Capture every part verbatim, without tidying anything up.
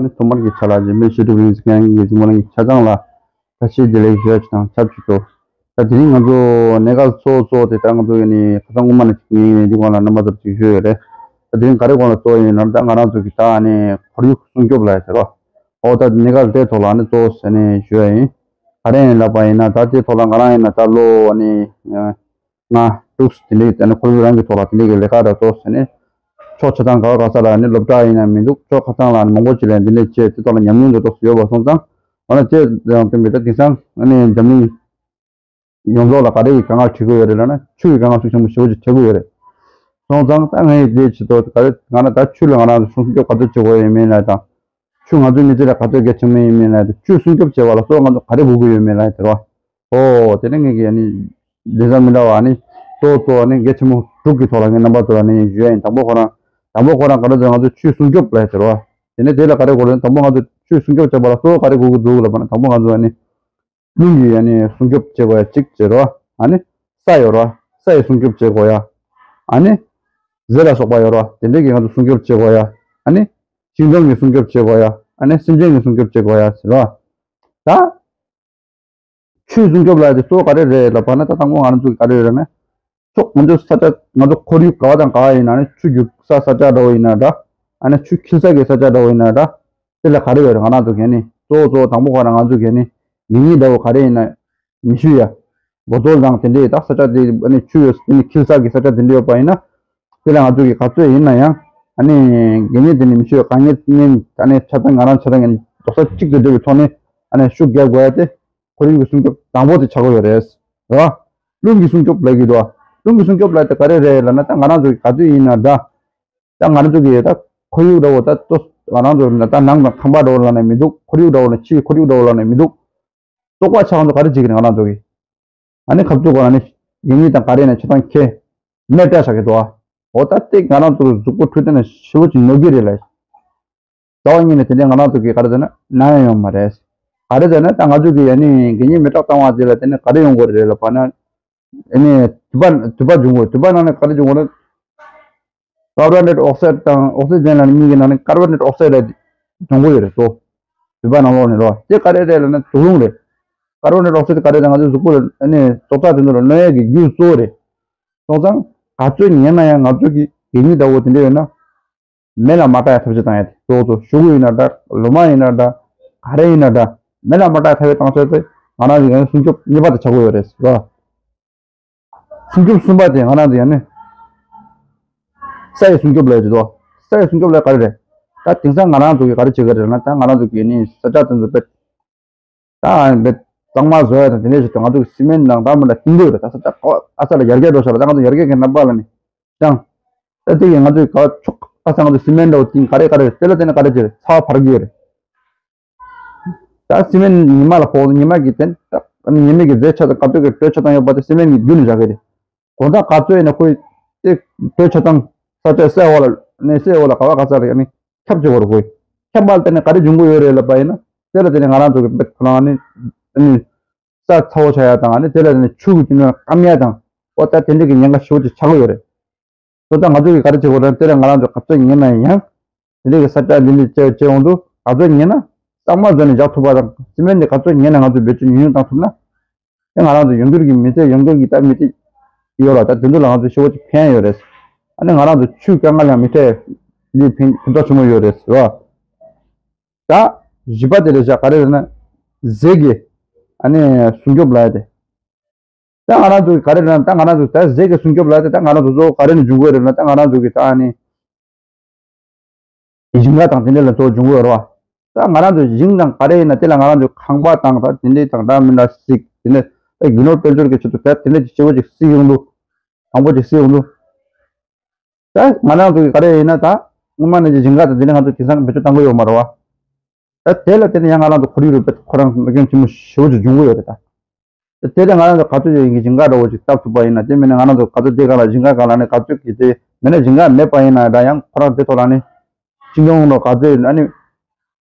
ཐོག་མར་གྱི་ཆ་ལ་འཇམ་དཔལ་བཤད་སྒྲུབ་རིག་འཛིན་མཁན་གྱི་གཟིགས་མོ་ལགས་ཀྱི་ཆ་ཚང་ལ་ཁ་ཆེའི་བདེ་ལེགས་ཞུ་ཡ་ཅིག་དང་ཆབས་ཅིག་ཏུ། ད་དེ་རིང་ང་ཚོ་གནས་སྐབས་གཙོ་བོ་གཙོ་བོ་དེ་ལྟར་ང་ཚོ་ཡིན་ནི་ཁ་སང་སྔོན་མ་ནས་ཅིག་ངེས་ངེས་འདི་སྒང་ལ་རྣམ་པ་ཚོར་ཅིག་ཞུ་ཡོད་རེད། ད་དེ་རིང་ག་རེ་སྒང་ལ་གཙོ་བོ་ཡིན་ན། ད་ང་རང་ཚོ་གི་ད་ནི་ཁོར་ཡུག་སྲུང་སྐྱོབ་ལ་ཡ་ཟེར་རོ། ཨོ་ད་གནས་སྐབས་དེའི་ཐོག་ལ་ནི་གཙོ་བོ་ཟེར་ནས་ཞུ་ཡ་ཡིན། ག་རེ་ཡིན་ལབ་པ་ཡིན་ན། ད་དེའི་ཐོག་ལ་ང་རང་ཡིན་ན་ད་ལོ་ནི་ལྔ་དྲུག་དེ་འདྲའི་ད་ནི་ཁོར་ཡུག་རང་གི་ཐོག་ལ་དེ་འདྲའི་གི་ལས་ཀ་ར་གཙོ་བོ་ཟེར་ནས། ཕྱོགས་ཆ་ཚང་ག་བ་ག་ས་ལ་ནི་སློབ་གྲྭ་ཡིན་ན་མི་འདུག་ཕྱོགས་ཁ་ཚང་ལ་ནི་མང་པོ་ཅིག་ལ་འདི་འདྲ་བྱས་དེ་ཐོག་ལ་ཉམས་མྱོང་འདི་ཏོག་ཙམ་ཡོད་པ་སོང་ཙང་། འོ་ན་དེ་ཡང་བསྟན་པའི་ད་དེང་སང་ཨ་ནི་འཛམ་གླིང་ཡོངས་རྫོགས་ལ་ག་རེ་ཡི་དཀའ་ངལ་འཕྲད་ཀྱི་ཡོད་རེད་ལབ་ན། ཆུ་ཡི་དཀའ་ངལ་ཤུགས་ཆེན་པོ་ཞེ་པོ་ཅིག་འཕྲད་ཀྱི་ཡོད་རེད། སོང་ཙང་ད་ངས་དེའི་ཆེད་དུ་ག་རེ་ང་ན་ད་ཆུ་ལ་ང་རང་ཚོ་སྲུང་སྐྱོབ་ག་ཚོད་བྱེད་དགོས་ཡོད་མེད་ལ་དང་། ཆུ་ང་ཚོའི་མི་ཚེ་ལ་ག་ཚོད་གལ་ཆེན་པོ་ཡིན་མིན་ལ་དང་། ཆུ་སྲུང་སྐྱོབ་བྱེད་པ་ལ་གཙོ་བོ་ང་ཚོ་ག་རེ་དགོས་ཀྱི་ཡོད་མེད་ལ་དེ་རོ། ཨོ་དེ་ནས་ངས་ཀྱི་ཨ་ནི་ལས་བཟང་མི་འདྲ་བ་ཨ་ནི་གཙོ་བོ་གཙོ་བོ་ཨ་ནི་གལ་ཆེན་པོ་དྲུག་གི་ཐོག་ལ་ངས་རྣམ་པ་ཚོ་ལ་ནི་ཞུ་ཡ་ཡིན། དང་པོ་ཁོ་རང་དང་པོ་ཁོ་རང་ག་རེ་ཟེར་ང་ཚོ་ཆུ་སྲུང་སྐྱོབ་ལ་དེ་རོ། དེ་ནས་དེ་ལ་ག་རེ་དགོས་རེད། དང་པོ་ང་ཚོ་ཆུ་སྲུང་སྐྱོབ་བྱེད་པ་ལ་གཙོ་བོ་ག་རེ་དགོས་ཀྱི་འདུག་ལབ་པ་ན། དང་པོ་ང་ཚོ་ཨ་ནི་རླུང་གི་ཨ་ནི་སྲུང་སྐྱོབ་བྱེད་དགོས་ཡ་གཅིག་བྱེད་རོ། ཨ་ནི་ས་ཡོད་རོ། ས་ཡི་སྲུང་སྐྱོབ་བྱེད་དགོས་ཡ། ཨ་ནི་ཟས་ལ་སོགས་པ་ཡོད་རོ། དེ་འདྲས་ཀྱི་ང་ཚོ་སྲུང་སྐྱོབ་བྱེད་དགོས་ཡ། ཨ་ནི་ཤིང་སྡོང་གི་སྲུང་སྐྱོབ་བྱེད་དགོས་ཡ། ཨ་ནི་སེམས་ཅན་གྱི་སྲུང་སྐྱོབ་བྱེད་དགོས་ཡ་ཟེར་རོ། ད་ཆུའི་སྲུང་སྐྱོབ་ལ་དེ་གཙོ་བོ་ག་རེ་རེད་ལབ་པ་ན། ད་དང་པོ་ང་རང་ཚོ་གི་ག་རེ་རེད་ན། ཕྱོགས་ང་ཚོ་ས་ཆ་ང་ཚོ་ཁོར་ཡུག་ག་བ་དང་ག་བ་ཡིན་ན་ནི། ཆུ་རྒྱུག་ས་ས་ཆ་འདྲ་བོ་ཡིན་ན་འདྲ། ཨ་ནི་ཆུ་འཁྱིལ་ས་གི་ས་ཆ་འདྲ་བོ་ཡིན་ན་འདྲ། དེ་ལ་ག་རེ་ཡོད་རེད། ང་རང་ཚོ་གི་ནི་གཙོ་བོ་གཙོ་བོ་དང་པོ་ཁོ་རང་ང་ཚོ་གི་ནི་ངེས་ངེས་འདྲ་བོ་ག་རེ་ཡིན་ན་མེ་ཤུགས་ཡ། འབོ་ཏོལ་དང་དེ་འདྲའི་ད་ས་ཆ་དེ་ཨ་ནི་ཆུ་ཡོད་དེ་ནི་འཁྱིལ་ས་གི་ས་ཆ་དེ་འདྲ་ཡོད་པ་ཡིན་ན། དེ་ལ་ང་ཚོ་གི་ག་ཚོད་ཡིན་ན་ཡང་ཨ་ནི་དགེ་བསྙེན་དེ་ནི་མི་ཤོད་གང་ཉེ་ཉེ་ཨ་ནི་ཆ་ཚང་ང་རང་ཆ་ཚང་གི་རྡོག་རྩ་གཅིག་ཏུ་སྒྲིལ་བའི་ཐོག་ནས་ཨ་ནི་ཤུགས་རྒྱབ་དགོས་ཡ་དེ་ཁོར་ཡུག་གི་སྲུང་སྐྱོབ་དང་པོ་དེ་ཆགས་ཀྱི་ཡོད་རེད། རེད་བ། རླུང་གི་སྲུང་སྐྱོབ་ལབ་ཀྱི་འདུག་རླུང་གི་སྲུང་སྐྱོབ་ལབ་དེ་ག་རེ་རེད་ལབ་ན། ད་ང་རང་ཚོ་གི་ག་ཚོད་ཡིན་ན་འདྲ། ད་ང་རང་ཚོ་གི་ད་ཁོར་ཡུག་འདྲ་བོ་ད་ལྟོ་ང་རང་ཚོ་ད་ནང་དང་ཁང་པ་འདྲ་བོ་ལབ་ན་མི་འདུག་ཁོར་ཡུག་འདྲ་བོ་ལ་ཕྱིའི་ཁོར་ཡུག་འདྲ་བོ་ལབ་ན་མི་འདུག་བཙོག་པ་ཆགས་ཚོ་ག་རེ་བྱེད་ཀྱི་རེད། ང་རང་ཚོ་གི་ཨ་ནི་ཁ་བཙུགས་གོ་ཨ་ནི་ཡིན་ཡིན་དང་ག་རེ་ནས་ཆ་ཚང་ཁེ་མེད་སྐྲ་ཆགས་ཀྱི་འདུག་ཨ། འོ་ད་ལྟའི་ང་རང་ཚོ་གཟུགས་པོ་འཕྲོད་བསྟེན་ལ་ཞེ་པོ་ཅིག་གནོད་ཀྱི་རེད་ལ། ཟླ་བ་གཉིས་ནས་དེ་འདྲའི་ང་རང་ཚོ་གི་ག་རེ་ཟེར་ན་ན་ཡང་ཡོང་མ་རེད། ག་རེ་ཟེར་ན་ད་ང་ཚོ་གི་ཨ་ནི་དགེ་བསྙེན་མེ་སྲེག་བཏང་བ་དེ་ལ་དེ་ནི་ག་རེ་ཡོང་གི་རེད་ལབ་པ་ན། ཨ་ནི་དུད་པ་དུད་པ་འབྱུང་གི་ཡོད། དུད་པ་ནང་ནས་ག་རེ་འབྱུང་གི་ཡོད་ན། ཀར་བོ་ནེ་ཊི་ཨོག་སའིཌ་དང་ཨོག་སི་ཇན་ལ་ནི་གཉིས་ཀྱི་ནང་ནས་ཀར་བོ་ནེ་ཊི་ཨོག་སའིཌ་ལ་འབྱུང་གི་ཡོད་རེད་དོ། དུད་པ་ནང་ལོགས་ནས་རོ། དེ་ག་རེ་རེད་ལབ་ན་དུག་རླུང་རེད། ཀར་བོ་ནེ་ཊི་ཨོག་སའིཌ་ག་རེ་རེད། ང་ཚོའི་གཟུགས་པོ་ལ་ཨ་ནི་སྲོག་ཆགས་དེ་ཚོ་ལ་གནོད་ཡས་ཀྱི་རྒྱུ་གཙོ་བོ་རེད། སོང་ཙང་ག་ཚོད་ཉལ་ན་ཡང་ང་ཚོ་གི་དགེ་བསྙེན་འདྲ་བོ་དེ་འདྲ་ཡོད་ན། མེ་ལ་མ་བཏང་ཡ་ཐབས་ཤེས་བཏང་ཡ་དེ་གཙོ་བོ་གཙོ་བོ། ཤོག་གུ་ཡིན་ན་འདྲ། ལོ་མ་ཡིན་ན་འདྲ། ག་རེ་ཡིན་ན་འདྲ། མེ་ལ་མ་བཏང་ཡ་ཐབས་ཤེས་བཏང་ཚར་ཚེ་ང་རང་ཚོ་ཡང་སྲུང་སྐྱོབ་གཉིས་པ་དེ་ཆགས་ཀྱི་ཡོད་རེད་རོ། སྲུང་སྐྱོབ་གསུམ་པ་དེ་ང་རང་ཚོ་ཡང་ནི། ས་ཡི་སྲུང་སྐྱོབ་ལབ་ཀྱི་འདུག་ས་ཡི་སྲུང་སྐྱོབ་ལབ་ག་རེ་རེད། ད་དེང་སང་ང་རང་ཚོ་གིས་ག་རེ་བྱེད་ཀྱི་རེད་ན། ད་ང་རང་ཚོ་གིས་ནི་ས་ཆ་དེ་ཚོ་དཔེ། ད་ཨ་ནི་དཔེ་གཙང་མ་བཟོ་ཡ་དང་དེ་འདྲས་བྱེད་དུས་ང་ཚོ་གིས་སི་མེན་དང་ད་མི་འདྲ་བཏིང་གི་ཡོད་རེད། ད་ས་ཆ་ཨ་ས་ལ་ཡར་རྒྱས་འགྲོ་ཤག་ལ། ད་ང་ཚོ་ཡར་རྒྱས་ཀྱི་རྣམ་པ་ལ་ནི་ཀྱང་། ད་དེ་གིས་ང་ཚོ་གིས་ག་ཆོག་ཨ་ས་ང་ཚོ་སི་མེན་འདྲ་བོ་བཏིང་ག་རེ་ག་རེ་རེད། དེ་ལ་བརྟེན་ནས་ག་རེ་བྱེད་རེད། ཚ་བ་འཕར་གྱི་ཡོད་རེད། ད་སི་མེན་ཉི་མ་ལ་ཕོག་ཉི་མ་གི་དེ་ད་ཉི་མ་གི་རྫས་ཆ་དང་ག་ཚོད་ཀྱི་དྲོད་ཆ་ཚང་ཡོད་པ་དེ་སི་མེན་གྱིས་བསྡུས་ནས་བཞག་གི་རེད། དགོང་དག་ག་ཚོད་ཡིན་ན་ཁོས་དེ་དྲོད་ཆ་ཚང་ས་ཆ་སའི་འོག་ལ་ནས་སའི་འོག་ལ་ག་བ་ག་ས་ལ་ཡང་ནི་ཁྱབ་བྱེད་དགོས་རེད། ཁོས་ཁྱབ་པ་ལ་བརྟེན་ནས་ག་རེ་འབྱུང་གི་ཡོད་རེད་ལབ་པ་ཡིན་ན། དེ་ལ་བརྟེན་ནས་ང་རང་ཚོ་གི་དཔེ་ཁོ་རང་ནི་ནི་ས་ཚ་བོ་ཆགས་ཡ་དང་། ཨ་ནི་དེ་ལ་བརྟེན་ནས་ཆུ་གི་དེ་ནི་སྐམ་ཡ་དང་། འོ་ད་དེ་འདྲ་གི་ཉེན་ཁ་ཞེ་པོ་ཅིག་ཆགས་ཀྱི་ཡོད་རེད། སོ་ད་ང་ཚོ་གིས་ག་རེ་བྱེད་དགོས་རེད། དེ་ལ་ང་རང་ཚོ་ག་ཚོད་ཉལ་ན་ཡང་དེ་འདྲ་གི་ས་ཆ་འདི་འདྲ་བྱས་བྱས་ཡོང་དུས་ག་ཚོད་ཉལ་ན་གཙང་མ་བཟོས་ནས་བཞག་ཐུབ་པ་དང་། སི་མེན་དེ་ག་ཚོད་ཉལ་ན་ང་ཚོས་བེད་སྤྱོད་ཉུང་ཉུང་བཏང་ཐུབ་ན། དེ་ང་རང་ཚོ་ཡོང་འགྱུར་གྱི་མི་ཚེ་ཡོང་འགྱུར་གྱི་ད་མི་ཚེ་ཡོད་ལ། ད་དེ་ཚོ་ལ་ང་ཚོ་ཞེ་པོ་ཅིག་ཕན་ཡོད་རེད། ཨ་ནི་ང་རང་ཚོ་ཆུའི་དཀའ་ངལ་ཡང་མི་འཕྲད། འདི་ཕན་ཕན་ཐོགས་ཆེན་པོ་ཡོད་རེད་ཟེར་བ། ད་བཞི་པ་དེ་རེད་བཞག་ག་རེ་རེད་ན། ཟས་ཀྱི་ཨ་ནི་སྲུང་སྐྱོབ་ལབ་ཡ་དེ། ད་ང་རང་ཚོ་ག་རེ་རེད་ན། ད་ང་རང་ཚོ་ད་ཟས་ཀྱི་སྲུང་སྐྱོབ་ལབ་ཡ་དེ་ད་ང་རང་ཚོ་གཙོ་བོ་ག་རེ་ནས་འབྱུང་གི་ཡོད་རེད་ན། ད་ང་རང་ཚོ་གི་ད་ཨ་ནི་ཞིང་ཁ་དང་དེ་འདྲ་ལ་གཙོ་བོ་འབྱུང་གི་ཡོད་རེད་བ། ད་ང་རང་ཚོ་ཞིང་དང་ག་རེ་ཡིན་ན་དེ་ལ་ང་རང་ཚོ་ཁང་པ་དང་ད་དེ་འདྲའི་དང་འདྲ་མི་འདྲ་ཞིག་དེ་ནས་ད་རྒྱུ་ནོར་དཔལ་འབྱོར་གྱི་ཆེད་དུ་ད་དེ་འདྲ་ཅིག་སྐྱེ་བོ་ཅིག་བསྲེས་ཡོང་དུས། དང་པོ་ཅིག་བསྲེས་ཡོང་དུས། ད་ང་རང་ཚོ་གི་ག་རེ་ཡིན་ན་ད་སྔོན་མ་ནས་ཀྱི་ཞིང་ཁ་དང་དེ་འདྲ་ང་ཚོ་དེང་སང་བེད་སྤྱོད་བཏང་གི་ཡོད་མ་རེད་བ། ད་དེ་ལ་བརྟེན་ནས་ཡང་ང་རང་ཚོ་ཁོར་ཡུག་རུ་དཔེ་ཁོ་རང་གནོད་སྐྱོན་ཆེན་པོ་ཞེ་པོ་ཅིག་འབྱུང་གི་ཡོད་རེད་ད། དེ་ལས་ང་རང་ཚོ་ག་ཚོད་ཡིན་གྱི་ཞིང་ཁ་འདྲ་བོ་ཅིག་བཏབ་ཐུབ་པ་ཡིན་ན། དེ་མིན་ན་ང་རང་ཚོ་ག་ཚོད་དེ་ག་ལ་ཞིང་ཁ་ག་ལ་ནི་ག་ཚོད་ཀྱི་དེ་མིན་ན་ཞིང་ཁ་མེད་པ་ཡིན་ན་འདྲ། ཡང་ཁོ་རང་དེ་ཐོག་ལ་ནི་ཤིང་སྡོང་འདྲ་ག་ཚོད་ཨ་ནི་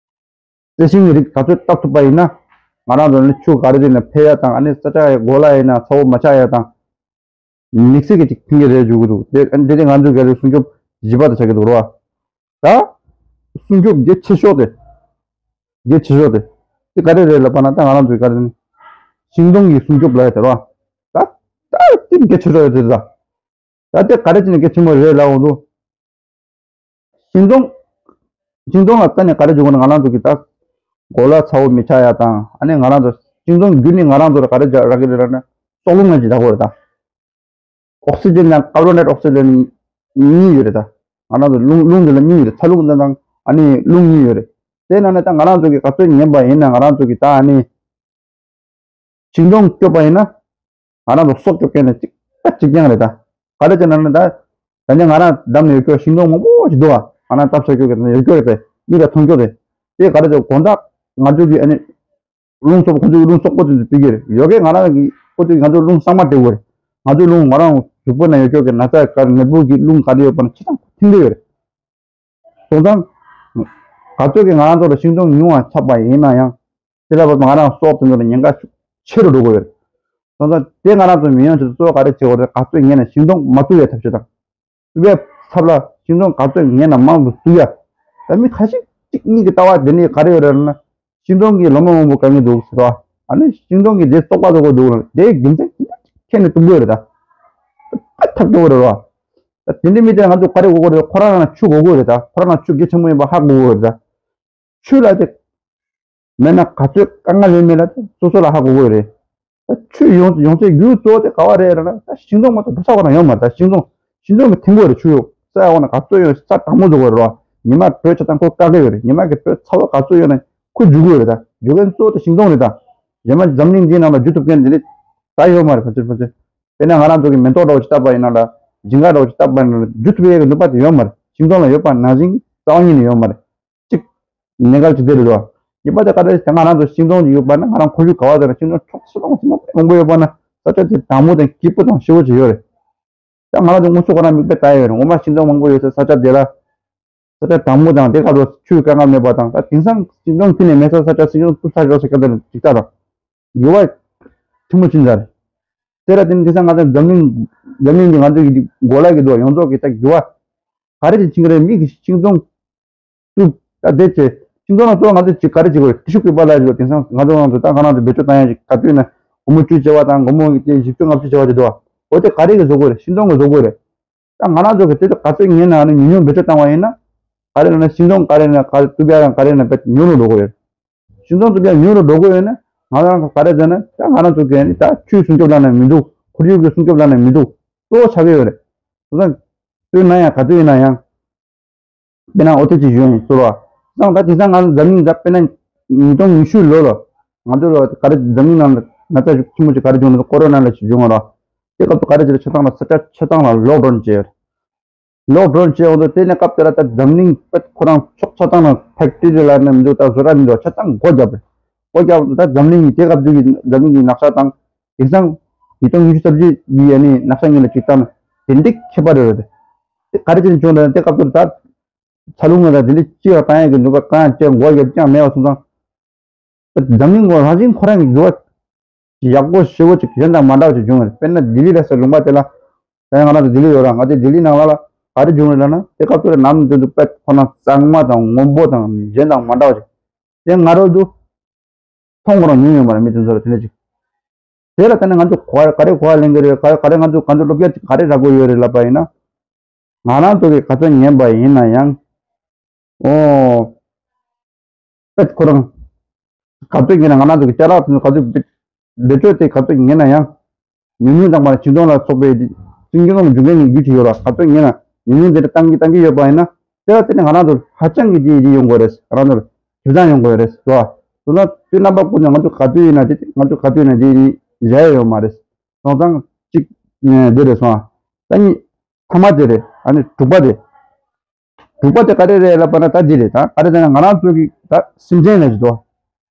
རྩི་ཤིང་གི་རིགས་ག་ཚོད་བཏབ་ཐུབ་པ་ཡིན་ན། ང་རང་ཚོ་ནི་ཆུ་ག་རེ་ཟིག་ནས་འཕེལ་ཡ་དང་། ཨ་ནི་ས་ཆ་ཡི་གོ་ལ་ཡིན་ན་ཚ་བོ་མ་ཆགས་ཡ་དང་། དམིགས་བསལ་གྱི་ཅིག་ཕན་གྱི་རེད་བརྗོད་ཀྱི་འདུག་དེ་ཨ་ནི་དེ་དེ་ང་ཚོའི་ག་རེ་སྲུང་སྐྱོབ་བཞི་པ་དེ་ཆགས་ཀྱི་འདུག་རེད་བ། ད་སྲུང་སྐྱོབ་གལ་ཆེ་ཤོས་དེ། གལ་ཆེ་ཤོས་དེ། དེ་ག་རེ་རེད་ལབ་པ་ན་ད་ང་རང་ཚོའི་ག་རེ་ནི། ཤིང་སྡོང་གི་སྲུང་སྐྱོབ་ལ་ཡ་དེ་རོ། ད་ད་དེ་གལ་ཆེ་ཤོས་དེ་རེད་ད། ད་དེ་ག་རེ་བྱས་ནས་གལ་ཆེན་པོ་རེད་ལབ་འོང་དུས། ཤིང་སྡོང་། ཤིང་སྡོང་ལ་ལྟ་ནས་ག་རེ་བྱུང་བ་ན་ང་རང་ཚོ་གི་ད་གོ་ལ་ཚ་བོ་མི་ཆགས་ཡ་དང་ཨ་ནི་ང་རང་ཚོ་ཤིང་སྡོང་བརྒྱུད་ནས་ང་རང་ཚོ་ལ་ག་རེ་རག་གི་རེད་ལབ་ན་སྲོག་རླུང་ལ་ཅིག་བདག་པོ་རེད་ད། ཨོག་སི་ཇན་དང་ཀར་བོན་ཌའི་ཨོག་སི་ཇན་གཉིས་ཡོད་རེད་ད། ང་རང་ཚོ་རླུང་རླུང་འདི་ལ་གཉིས་ཡོད་རེད། ཚ་རླུང་འདི་དང་ཨ་ནི་རླུང་གཉིས་ཡོད་རེད། དེ་ནང་ནས་ད་ང་རང་ཚོ་གི་ག་ཚོད་ཉན་པ་ཡིན་ན་ང་རང་ཚོ་གི་ད་ཨ་ནི། ཤིང་སྡོང་སྐྱོབ་པ་ཡིན་ན། ང་རང་ཚོ་སྲོག་སྐྱོབ་མཁན་ནི་གཅིག་པ་གཅིག་རྐྱང་རེད་ད། ག་རེ་བྱས་ན་ནི་ད། ད་ནི་ང་རང་བདམས་ནས་ཡོད་སྐྱོ་ཤིང་སྡོང་མང་པོ་ཞིག་འདུག་བ། ང་རང་སྟབས་ཆགས་སྐྱོ་གི་ཡོད་སྐྱོ་རེད་པས་མིག་ལ་མཐོང་སྐྱོ་རེད། དེ་ག་རེ་བྱས་དགོང་དག་ང་ཚོ་གི་ཨ་ནི། རླུང་སོགས་ཁོ་ཚོ་གི་རླུང་སོགས་པོ་དེ་ཚོ་སྤེལ་གྱི་རེད་ཡོད་ཀྱི་ང་རང་གི་ཁོ་ཚོ་གི་ང་ཚོ་རླུང་གཙང་མ་སྤྲད་དགོས་རེད། ང་ཚོའི་རླུང་ང་རང་གཟུགས་པོ་ན་ཡོད་སྐྱོ་གི་ན་ཚ་ག་རེ་ནད་འབུ་གི་རླུང་ག་རེ་ཡོད་པ་ན་ཆ་ཚང་ཐིམ་གྱི་ཡོད་རེད། སོང་ཙང་། ག་ཚོད་ཀྱིས་ང་རང་ཚོ་ལ་ཤིང་སྡོང་ཉུང་བ་ཆགས་པ་ཡིན་ན་ཡང་། དེ་ལ་བབ་ང་རང་སྲོག་དེ་ཚོ་ལ་ཉེན་ཁ་ཤུགས་ཆེ་རུ་འགྲོ་གི་ཡོད་རེད། སོང་ཙང་དེ་ང་རང་ཚོ་མི་ཡོང་ཆེད་དུ་གཙོ་བོ་ག་རེ་བྱེད་དགོས་རེད། ག་ཚོད་ཉན་ན་ཤིང་སྡོང་མ་གཏུབ་པའི་ཐབས་ཤེས་དང་། གཏུབ་པའི་ཚབ་ལ་ཤིང་སྡོང་ག་ཚོད་ཉན་ན་མང་དུ་གཏུབ་ཡ། ད་མི་ཁ་ཤས་གཅིག་གཉིས་ཀྱི་ལྟ་བ་དེ་འདྲ་ག་རེ་ཡོད་རེད་ན། ཤིང་སྡོང་གི་ལོ་མ་མང་པོ་བཀལ་གྱི་འདུག་ཟེར་བ། ཨ་ནི་ཤིང་སྡོང་གི་དེ་བཙོག་པ་བཙོག་པ་འདུག་ལ་དེའི་རྒྱུ་མཚན་ཁྱེད་ནས་གཏུབ་དགོས་རེད་ད། ཨ་ཐབས་སྐྱོ་བོ་རེད་བ། ད་དེ་འདྲའི་མི་དེ་ང་ཚོ་ག་རེ་དགོས་དགོས་རེད། ཁོ་རང་ལ་ཆུ་དགོས་དགོས་རེད་ད། ཁོ་རང་ལ་ཆུ་གལ་ཆེན་པོ་ཡིན་པ་ཧ་གོ་དགོས་རེད་ད། ཆུ་ལ་དེ། མེད་ན་ག་ཚོད་དཀའ་ངལ་ཡོད་མེད་ལ་དེ་སོ་སོ་ལ་ཧ་གོ་དགོས་རེད། ད་ཆུ་ཡོང་ཡོང་ཚད་རྒྱུ་གཙོ་བོ་དེ་ག་བ་རེད་ལབ་ན་ད་ཤིང་སྡོང་མ་གཏོགས་བོད་ས་ཁོ་ན་ཡོད་མ་རེད། ད་ཤིང་སྡོང་ཤིང་སྡོང་གི་ཐིམ་དགོས་རེད། ཆུ་ཡོད་ས་ཡ་འོ་ན་ག་ཚོད་ཡོད་ས་གྲང་མོ་བཟོ་དགོས་རེད་བ། ཉི་མ་དྲོད་ཆ་ཚང་ཁོ་བཀག་གི་ཡོད་རེད། ཉི་མ་གི་དྲོད་ཚ་བོ་ག་ཚོད་ཡོད་ན་ཁོ་རྒྱུ་དགོས་རེད། ད་རྒྱུ་མཁན་གཙོ་བོ་དེ་ཤིང་སྡོང་རེད། ད་གཞན་མ་འཛམ་གླིང་འདིའི་ནང་ལ་རྒྱུ་ཐུབ་མཁན་འདི་ནི་ད་ཡོད་མ་རེད། ཕལ་ཆེར་ཕལ་ཆེར། དཔེར་ན་ང་རང་ཚོ་གི་མེ་ཏོག་འདྲ་བོ་ཞིག་བཏབ་པ་ཡིན་ན་ལ་ཞིང་ཁ་འདྲ་བོ་ཞིག་བཏབ་པ་ཡིན་ན་ལ་རྒྱུ་ཐུབ་ཡས་ཀྱི་ནུས་པ་དེ་ཡོད་མ་རེད། ཤིང་སྡོང་ལ་ཡོད་པ་ནང་བཞིན་རྩ་བ་ཉིད་ནས་ཡོད་མ་རེད། གཅིག་གནད་འགག་གཅིག་དེ་རེད་དོ། གཉིས་པ་དེ་ག་རེ་ཟེར་ང་རང་ཚོ་ཤིང་སྡོང་ཅིག་ཡོད་པ་ན་ང་རང་ཁོར་ཡུག་ག་བ་དེ་ན་ཤིང་སྡོང་ཆུང་ཆུང་མང་པོ་ཡོད་པ་ན་ས་ཆ་དེ་དྭངས་མོ་དང་སྐྱིད་པོ་དང་ཞེ་པོ་ཅིག་ཡོད་རེད། ད་ང་རང་ཚོ་དངོས་སུ་ཁོ་རང་མིག་དཔེ་ལྟ་ཡོད་རེད། ངོ་མ་ཤིང་སྡོང་མང་པོ་ཡོད་ས་ས་ཆ་དེ་ལ་ས་ཆ་དྭངས་མོ་དང་དེ་ག་ཚོད་ཆུའི་དཀའ་ངལ་མེད་པ་དང་ད་དེང་སང་ཤིང་སྡོང་ཁྱོན་ནས་མེད་ས་ས་ཆ་ཤིང་སྡོང་བཏུབ་ས་ཡོད་ས་སྐད་དང་ཅིག་ལྟ་དང་། ཡོད་པ། ཐུན་མོང་ཅུང་ཟད་རེད། དེ་ལ་བརྟེན་དེང་སང་ང་ཚོ་འཛམ་གླིང་། འཛམ་གླིང་གི་ང་ཚོ་གི་གོ་ལ་གི་འདུག་ཡོངས་རྫོགས་ཀྱི་ད་འགྱུར་བ། ག་རེ་ཅིག་ཕྱིན་གི་རེད། མི་གི་ཤིང་སྡོང་། བཏུབ། ད་དེ་ཚེ་ཤིང་སྡོང་ལ་གཙོ་བོ་ང་ཚོ་ཅིག་ག་རེ་བྱེད་དགོས་རེད། ཏི་ཤུ་པེ་པར་ལ་ཞིག་དེང་སང་ང་ཚོ་ང་ཚོ་ད་ང་རང་ཚོ་བེད་སྤྱོད་བཏང་ཡ་ཞིག་ག་དུས་ན་སྒོར་མོ་བཅུ་བྱེད་པ་དང་སྒོར་མོ་དེ་བཞི་བཅུ་ལྔ་བཅུ་བྱེད་པ་ཅིག་འདུག་འོ་དེ་ག་རེ་གི་བཟོ་དགོས་རེད། ཤིང་སྡོང་གི་བཟོ་དགོས་རེད། ད་ང་རང་ཚོ་གི་དེ་ཚོ་ག་ཚོད་ཉན་ན་ཨ་ནི་ཉུང་ཉུང་བེད་སྤྱོད་བཏང་བ་ཡིན་ན། ག་རེ་ལབ་ན་ཤིང་སྡོང་ག་རེ་ན་ག་རེ་བཏུབ་ཡ་ཡང་ག་རེ་ན་བེད་ཉུང་རུ་འགྲོ་གི་ཡོད། ཤིང་སྡོང་བཏུབ་ཡ་ཉུང་རུ་འགྲོ་གི་ཡོད་ན་ང་རང་ག་རེ་ཟེར་ན་ད་ང་རང་ཚོ་གི་ནི་ད་ཆུའི་སྲུང་སྐྱོབ་ལ་ནི་མི་འདུག་ཁོར་ཡུག་གི་སྲུང་སྐྱོབ་ལ་ནི་མི་འདུག་གཙོ་བོ་ཆགས་ཀྱི་ཡོད་རེད། སོང་ཙང་། དུས་ན་ཡང་ག་དུས་ཡིན་ན་ཡང་། དཔེར་ན་ཨོ་ཏི་ཅིག་ཡོད་ཡིན་ཟེར་བ། སང་ད་དེང་སང་ང་ཚོ་འཛམ་གླིང་ད་དཔེར་ན་ཉིས་སྟོང་ཉི་ཤུ་ལོ་ལ། ང་ཚོ་ལ་ག་རེ་འཛམ་གླིང་ནང་ལ་ན་ཚ་ཤུགས་ཆེན་པོ་ཅིག་ག་རེ་བྱུང་ན་ཀོ་རོ་ན་ལབ་ཅིག་བྱུང་བ་ར། དེ་སྐབས་སུ་ག་རེ་བྱས་ཆ་ཚང་ལ་ས་ཆ་ཆ་ཚང་ལ་ལོག་ཌའུན་བྱས་ཡོད་རེད། ལོག་ཌའུན་བྱས་འོང་དུས་དེ་ནས་སྐབས་དེ་ལ་ད་འཛམ་གླིང་པད་ཁོ་རང་ཕྱོགས་ཆ་ཚང་ལ་ཕེག་ཊི་རི་ལ་ནི་མི་འདུག་ད་བཟོ་གྲྭ་མི་འདུག་ཆ་ཚང་སྒོ་བརྒྱབ་རེད། སྒོ་བརྒྱབ་ད་འཛམ་གླིང་གི་དེ་སྐབས་དུས་ཀྱི་འཛམ་གླིང་གི་ནག་ཤ་དང་། དེང་སང་ཉིས་སྟོང་ཉི་ཤུ་རྩ་བཞི་ཡི་ཨ་ནི་ནག་ཤ་ཉིན་ལ་གཅིག་བཏང་ན་དེ་འདྲའི་ཁྱད་པར་རེད་རེད། དེ་ག་རེ་བྱས་ནས་བྱུང་ན་དེ་སྐབས་དུས་ད་ཚ་རླུང་ལ་དེ་འདྲའི་ལྕི་བ་བཏང་ཡས་ཀྱི་ནུས་པ་གང་ཡང་ཅི་མགོ་ཡོད་ཀྱང་མེད་པ་སོང་ཙང་། འཛམ་གླིང་ངོ་རང་བཞིན་ཁོ་རང་གི་འགྱུར་བ་ཡག་པོ་ཞེ་པོ་ཅིག་གཞན་དང་མ་འདྲ་བ་ཅིག་བྱུང་བ་རེད། དཔེར་ན་ལྡི་ལི་ལ་ཟེར་ལུང་པ་དེ་ལ། ད་ང་རང་ཚོ་ལྡི་ལི་ཡོད་ར་ང་ཚོ་ལྡི་ལི་ནང་ལ་ལ་ག་རེ་བྱུང་རེད་ལབ་ན་དེ་སྐབས་དུས་ལ་ནམ་དུས་དུ་དཔེ་ཁོ་ན་གཙང་མ་དང་སྔོན་པོ་དང་གཞན་དང་མ་འདྲ་བ་ཅིག་དེ་ང་རང་ཚོ་མཐོང་ཁོ་རང་མྱོང་ཡོད་མ་རེད་མི་དེ་ཚོ་ལ་དེ་འདྲ་ཅིག་དེ་ལ་ལྟ་ན་ང་ཚོ་ག་ག་རེ་གོ་བ་ལེན་གི་རེད། ག་ག་རེ་ང་ཚོ་ག་ཚོད་སློབ་སྦྱོང་ཅིག་ག་རེ་རག་གི་ཡོད་རེད་ལབ་པ་ཡིན་ན། ང་རང་ཚོ་གི་ག་ཚོད་ཉན་པ་ཡིན་ན་ཡང་། ཨོ། པད་ཁོ་རང་། ག་ཚོད་ཉན་ན་ང་རང་ཚོ་གི་ཅ་ལག་དེ་ཚོ་ག་ཚོད་བེད་སྤྱོད་དེ་ག་ཚོད་ཉན་ན་ཡང་། ཉུང་ཉུང་དང་མ་ཤིང་སྡོང་ལ་སོགས་པའི་སྲིན་གྱི་ངོ་མ་འཇུག་མཁན་གྱི་རྒྱུ་ཅིག་ཡོད་ལ་ག་ཚོད་ཉན་ན་ཉུང་ཉུང་དེ་འདྲ་བཏང་གི་བཏང་གི་ཡོད་པ་ཡིན་ན། དེ་ལ་བརྟེན་ནས་ང་རང་ཚོ་ཧ་ཅང་གི་དེ་ཡིད་ཡོང་དགོས་རེད། ང་རང་ཚོར་ཇེ་བཟང་ཡོང་དགོས་རེད་ཟེར་བ། དེ་ན་དེ་རྣམ་པ་ཀུན་ནས་ང་ཚོ་ག་དུས་ཡིན་ན་དེ་ང་ཚོ་ག་དུས་ཡིན་ན་དེ་ནི་ཡ་ཡ་ཡོད་མ་རེད། སོང་ཙང་གཅིག་ནས་འདི་རེད་སོང་ཨ། ད་ནི་ཐ་མ་དེ་རེད། ཨ་ནི་དྲུག་པ་དེ། དྲུག་པ་དེ་ག་རེ་རེད་ལབ་པ་ན་ད་འདི་རེད། ད་ག་རེ་ཟེར་ན་ང་རང་ཚོ་གི་ད་སེམས་ཅན་ལ་ཞིག་འདུག་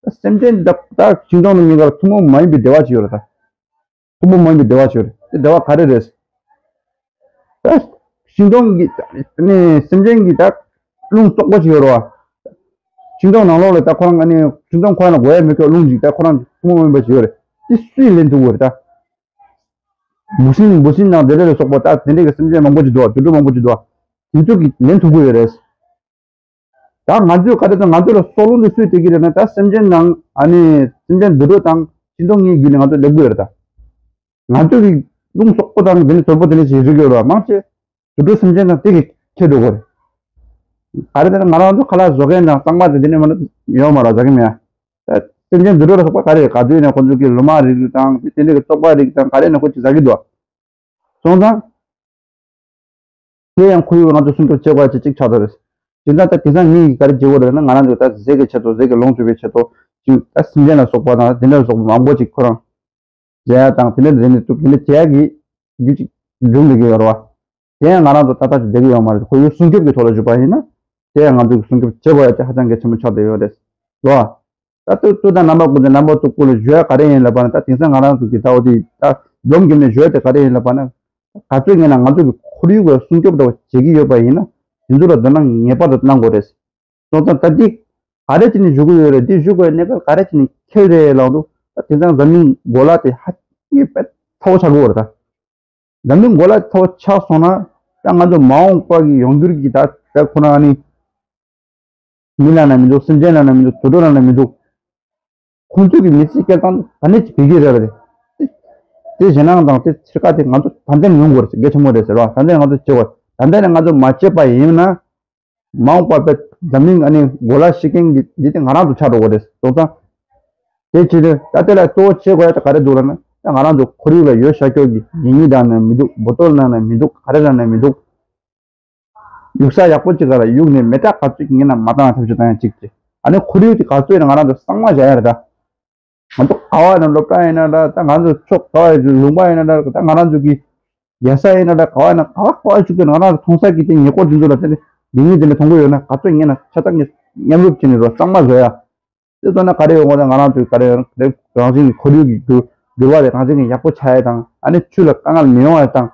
ད་སེམས་ཅན་ད་ད་ཤིང་སྡོང་དང་གཉིས་ཀར་ཐུན་མོང་མ་ཡིན་པའི་འབྲེལ་བ་ཞིག་ཡོད་རེད་ད། ཐུན་མོང་མ་ཡིན་པའི་འབྲེལ་བ་ཞིག་ཡོད་རེད། དེ་འབྲེལ་བ་ག་རེ་རེད། ད་ཤིང་སྡོང་གི་ནི་སེམས་ཅན་གྱི་ད་རླུང་བཙོག་པོ་ཞིག་ཡོད་རེད་བ། ཤིང་སྡོང་ནང་ལོགས་ལ་ད་ཁོ་རང་ནི་ཤིང་སྡོང་ཁོ་རང་ལ་དགོས་ཡ་མེད་ཀྱི་རླུང་ཅིག་ད་ཁོ་རང་ཐུན་མོང་མ་ཡིན་པ་ཞིག་ཡོད་རེད། དེ་སུས་ལེན་ཐུབ་དགོས་རེད་ད། འབུ་སྲིན་འབུ་སྲིན་ནང་དེ་འདྲ་ལ་སོགས་པ་ད་དེ་འདྲ་གི་སེམས་ཅན་མང་པོ་ཅིག་འདུག་བ། དུད་འགྲོ་མང་པོ་ཅིག་འདུག་བ། དེ་ཚོ་གིས་ལེན་ཐུབ་ཀྱི་ཡོད་རེད། ད་ང་ཚོས་ག་རེ་དང་ང་ཚོ་ལ་སྲོག་རླུང་དེ་སུས་སྟེར་གྱི་རེད་ན། ད་སེམས་ཅན་དང་ཨ་ནི་སེམས་ཅན་དུད་འགྲོ་དང་ཤིང་སྡོང་གཉིས་བརྒྱུད་ནས་ང་ཚོ་སླེབས་ཀྱི་ཡོད་རེད་ད། ང་ཚོ་གི་རླུང་སོག་པོ་དང་དེ་ནི་དོལ་པོ་དེ་ནི་ཞིག་རིག་གི་ཡོད་རེད་བ། མང་ཆེ་དུད་འགྲོ་སེམས་ཅན་དང་དེ་གི་ཁྱད་འགྲོ་གི་རེད། ག་རེ་ཟེར་ན་ང་རང་ཚོ་ཁ་ལག་བཟོ་མཁན་དང་གཙང་མ་དེ་དེ་ནི་མ་ཡོད་མ་རེད། ཟ་གི་མེད་ཨ། ད་སེམས་ཅན་དུད་འགྲོ་ལ་སོགས་པ་ག་རེ་ག་དུས་ནས་ཁོ་ཚོ་གི་ལོ་མ་རིགས་དང་དེ་འདྲ་གི་བཙོག་པ་རིགས་དང་ག་རེ་ནས་ཁོ་ཚོས་ཟ་གི་འདུག་བ། སོང་ཙང་། དེ་ཡང་ཁོར་ཡུག་ང་ཚོ་སྲུང་སྐྱོབ་བྱེད་དགོས་ཡ་ཅིག་ཆགས་བསྡད་རེད། དེ་ཙང་ད་དེང་སང་ངེད་ཀྱིས་ག་རེ་བྱེད་དགོས་རེད་ན། ང་རང་ཚོ་ད་ཟས་ཀྱི་ཆེད་དུ་ཟས་ཀྱི་ལོངས་སྤྱོད་པའི་ཆེད་དུ་ཅིག་ད་སེམས་ཅན་ལ་སོགས་པ་དང་དེ་འདྲ་ལ་སོགས་པ་མང་པོ་ཅིག་ཁོ་རང་བཟས་ཡ་དང་དེ་འདྲ་བཟས་ནས་འདུག་དེ་འདྲ་བྱེད་ཡ་གི་རྒྱུ་ཅིག་འབྱུང་བསྡད་ཀྱི་ཡོད་རེད་བ། དེ་ཡང་ང་རང་ཚོ་ཏག་ཏག་ཅིག་བསྡད་ཀྱི་ཡོད་མ་རེད། ཁོར་ཡུག་སྲུང་སྐྱོབ་ཀྱི་ཐོག་ལ་ཞུགས་པ་ཡིན་ན། དེ་ཡང་ང་ཚོ་གི་སྲུང་སྐྱོབ་བྱེད་དགོས་ཡ་དེ་ཧ་ཅང་གལ་ཆེན་པོ་ཆགས་བསྡད་ཡོད་རེད། ལོ། ད་ལྟ་ལྟོས་དང་རྣམ་པ་ཀུན་ཏུ་རྣམ་པ་ཐུག་ཀུན་ལ་ཞུ་ཡ་ག་རེ་ཡིན་ལབ་པ་ན། ད་དེང་སང་ང་རང་ཚོ་གི་ད་འོ་དེ་ད་འཛོམས་ཀྱི་མེད་ཞུ་ཡ་དེ་ག་རེ་ཡིན་ལབ་པ་ན། ག་ཚོད་ངེས་ན་ང་ཚོ་གི་ཁོར་ཡུག་ལ་སྲུང་སྐྱོབ་འདྲ་བ་བྱེད་ཀྱི་ཡོད་པ་ཡིན་ན། དེ་ཚོ་ལ་དོ་སྣང་ངེས་པར་དུ་གནང་དགོས་རེད། སོང་ཙང་ད་འདི་ག་རེ་བྱས་ནས་ཞུ་གི་ཡོད་རེད། འདི་ཞུ་དགོས་གནས་སྐབས་ག་རེ་བྱས་ནས་འཁེལ་རེད་ལབ་དུས། ད་དེང་སང་འཛམ་གླིང་གོ་ལ་དེ་ཧ་ཅང་གི་དཔེ་ཚ་བོ་ཆགས་ཀྱི་ཡོད་རེད་ད། འཛམ་གླིང་གོ་ལ་ཚ་བོ་ཆགས་སོང་ན། ད་ང་ཚོ་མ་འོངས་པ་གི་ཡོང་འགྱུར་གྱི་ད་ད་ཁོ་ན་ནི། མི་ལབ་ན་མི་འདུག་སེམས་ཅན་ལབ་ན་མི་འདུག་དུད་འགྲོ་ལབ་ན་མི་འདུག་ཁོང་ཚོས་ཀྱི་མི་ཚེ་སྐྱེལ་སྟངས་ག་ནས་ཅིག་བེད་སྤྱོད་རེད་པ་རེད། དེ་ཞེད་སྣང་དང་དེ་ཚིར་ཁ་དེ་ང་ཚོ་ད་ལྟ་ནས་ཡོང་དགོས་རེད། གལ་ཆེན་པོ་རེད་ཟེར་བ། ད་ལྟ་ནས་ང་ཚོ་བྱེད་དགོས། ད་ལྟ་ནས་ང་ཚོ་མ་བྱེད་པ་ཡིན་ན། མ་འོངས་པ་པའི་འཛམ་གླིང་ཨ་ནི་གོ་ལ་ཤི་མཁན་གྱི་འདི་དེ་ང་རང་ཚོ་ཆགས་འགྲོ་གི་རེད། སོང་ཙང་། དེ་ཕྱིར་ད་ལྟ་ལ་གཙོ་བོ་བྱེད་དགོས་ཡ་དེ་ག་རེ་འདུག་ལབ་ན། ད་ང་རང་ཚོ་ཁོར་ཡུག་ལ་ཡོད་ཤར་སྐྱོར་གྱི་ལྡེ་མིག་ནང་ན་མི་འདུག་བོ་ཏོལ་ནང་ན་མི་འདུག་ག་རེ་ནང་ན་མི་འདུག་ཡུག་ས་ཡག་པོ་ཅིག་ག་ལ་གཡུགས་ནས་མེ་སྲེག་ག་ཚོད་ཀྱི་ངེས་ན་མ་བཏང་ཡ་ཐབས་ཤེས་བཏང་ཡ་གཅིག་བྱས། ཨ་ནི་ཁོར་ཡུག་དེ་ག་ཚོད་ཡིན་ན་ང་རང་ཚོ་གཙང་མ་བཞག་ཡ་རེད་ད། ང་ཚོ་ག་བ་ཡིན་ན་སློབ་གྲྭ་ཡིན་ན་འདྲ། ད་ང་ཚོ་ཕྱོགས་ག་བ་ཡིན་ལུང་པ་ཡིན་ན་འདྲ། ད་ང་རང་ཚོ་གི་རྒྱལ་ས་ཡིན་ན་འདྲ། ག་བ་ཡིན་ན་ག་བ་ག་བ་ཞུགས་དུས་ང་རང་ཚོ་མཐོང་ས་གི་དེ་ཉེ་འཁོར་དེ་ཚོ་ལ་དེ་ནི་ལྡེ་མིག་དེ་འདྲ་མཐོང་གི་ཡོད་ན། ག་ཚོད་ངེས་ན་ཆ་ཚང་གི་མཉམ་རུབ་བྱས་ནས་བཟོ། གཙང་མ་བཟོ་ཡ། དེ་ཚོ་ན་ག་རེ་ཡོང་གི་ན། ང་རང་ཚོའི་ག་རེ་ཡོང་རང་བཞིན་གྱི་ཁོར་ཡུག་གི་འགྱུར་འགྱུར་བ་དེ་རང་བཞིན་གྱི་ཡག་པོ་ཆགས་ཡ་དང་། ཨ་ནི་ཆུ་ལ་དཀའ་ངལ་མི་ཡོང་བ་དང་།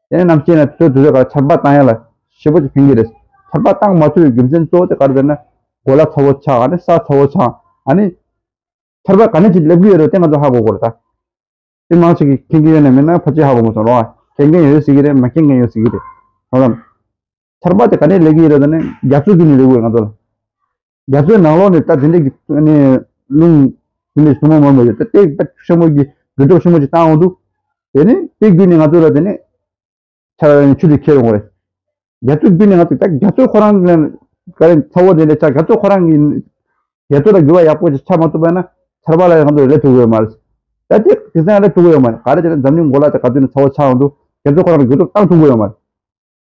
དེ་ནས་ནམ་ཕྱེད་ན་དུས་ཚོད་དུས་ཚོད་ག་ཆར་པ་བཏང་ཡ་ལ་ཞེ་པོ་ཅིག་ཕན་གྱི་རེད། ཆར་པ་བཏང་མ་ཐུབ་པའི་རྒྱུ་མཚན་གཙོ་བོ་དེ་ག་རེ་རེད་ན། གོ་ལ་ཚ་བོ་ཆགས། ཨ་ནི་ས་ཚ་བོ་ཆགས། ཨ་ནི་ཆར་པ་ག་ནས་ཅིག་སླེབས་ཀྱི་ཡོད་རེད། དེ་ང་ཚོ་ཧ་གོ་དགོས་རེད་ད། དེ་མང་ཆེ་གིས་མཁྱེན་གྱི་ཡོད་ན་མེད་ན་ཕལ་ཆེར་ཧ་གོ་མ་སོང་རོགས། མཁྱེན་མཁན་ཡོད་སྲིད་ཀྱི་རེད། མ་མཁྱེན་མཁན་ཡོད་སྲིད་ཀྱི་རེད། ཧ་ལམ། ཆར་པ་དེ་ག་ནས་སླེབས་ཀྱི་ཡོད་རེད་ཟེར་ན། རྒྱ་མཚོ་བརྒྱུད་ནས་སླེབས་ཀྱི་ཡོད་ང་ཚོ་ལ། རྒྱ་མཚོའི་ནང་ལོགས་ནས་ད་དེ་འདྲས་ཀྱི་ནས་རླུང་དེ་འདྲས་ཆེན་མོ་མང་པོ་ཡོད། ད་དེ་དཔེ་ཆེན་མོ་གི་རྒྱུ་གྲུབ་ཆེན་མོ་ཅིག་བཏང་འོང་དུས། དེ་ནས་དེ་བརྒྱུད་ནས་ང་ཚོ་ལ་དེ་ནས་ཆར་ཆུ་དེ་ཁྱེར་ཡོང་གི་རེད། རྒྱ་མཚོ་བརྒྱུད་ནས་ང་ཚོ་ད་རྒྱ་མཚོ་ཁོ་རང་ལ་ག་རེ་ཚ་བོ་དེ་འདྲས་ཆགས། རྒྱ་མཚོ་ཁོ་རང་གི་རྒྱ་མཚོ་ལ་འགྱུར་བ་ཡག་པོ་ཅིག་ཆགས་མ་ཐུབ་པ་ན་ཆར་པ་ལ་ང་ཚོ་སླེབས་ཐུབ་ཀྱི་ཡོད་མ་རེད། ད་དེ་དེང་སང་སླེབས་ཐུབ་ཀྱི་ཡོད་མ་རེད། ག་རེ་བྱས་ན་འཛམ་གླིང་གོ་ལ་དེ་ག་དུས་ནས་ཚ་བོ་ཆགས་འོང་དུས་རྒྱ་མཚོ་ཁོ་རང་གི་རྒྱུ་གྲུབ་བཏང་ཐུབ་ཀྱི་ཡོད་མ་རེད།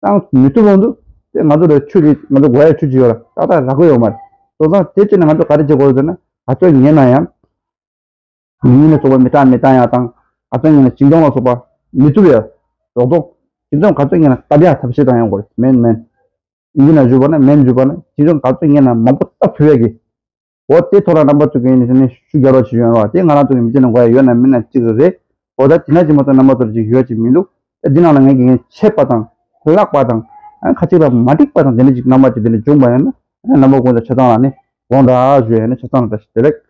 བཏང་མི་ཐུབ་འོང་དུས་དེ་ང་ཚོ་ལ་ཆུ་དེ་ང་ཚོ་དགོས་ཡ་ཆུ་ཅིག་ཡོད་ལ་ཏག་ཏག་རག་གི་ཡོད་མ་རེད། སོང་ཙང་དེ་བྱས་ན་ང་ཚོ་ག་རེ་བྱེད་དགོས་ཟེར་ན། ག་ཚོད་ངེས་ན་ཡང་མི་ཡིན་ལ་སོགས་པ་མི་རྟག་མི་རྟག་ཡ་དང་། ག་ཚོད་ངེས་ན་ཤིང་སྡོང་ལ་སོགས་པ་མི་ཐུབ་ཡ་རོགས་དོག་ཤིང་སྡོང་ག་ཚོད་ངེས་ན་བཏབ་ཡ་ཐབས་ཤེས་བཏང་ཡ་དགོས་རེད། མེན་མེན། ཡིན་ན་བཞུགས་པ་ན་མེན་བཞུགས་པ་ན་ཤིང་སྡོང་ག་ཚོད་ངེས་ན་མང་པོ་བཏབ་ཐུབ་ཡ་གི། འོ་དེ་ཐོག་ལ་རྣམ་པ་ཚོ་གིས་ནི་ནི་ཤུགས་རྒྱག་རོགས་བྱེད་ཡོང་རོགས། དེ་ང་རང་ཚོ་གི་མི་ཚེ་ནང་དགོས་ཡ་ཡོད་ན་མིན་ན་གཅིག་རེད། འོ་ད་དེ་ན་ཅིག་མ་གཏོགས་རྣམ་པ་ཚོར་ཅིག་ཡོད་ཅིག་མི་འདུག་ད་འདི་ནང་ལ་ངས་ཀྱིས་ངས་ཆད་པ་དང་བརླག་པ་དང་། ཨ་ཁ་ཅིག་ལ་མ་འགྲིག་པ་དང་དེ་འདྲ་ཅིག་རྣམ་པ་ཅིག་དེ་འདྲ་བྱུང་པ་ཡིན་ན། ཨ་རྣམ་པ་ཀུན་ཚོ་ཆ་ཚང་ལ་ནི་དགོངས་དག་ཞུ་ཡ་ནི་ཆ་ཚང་ལ་བཀྲ་ཤིས་བདེ་ལེགས།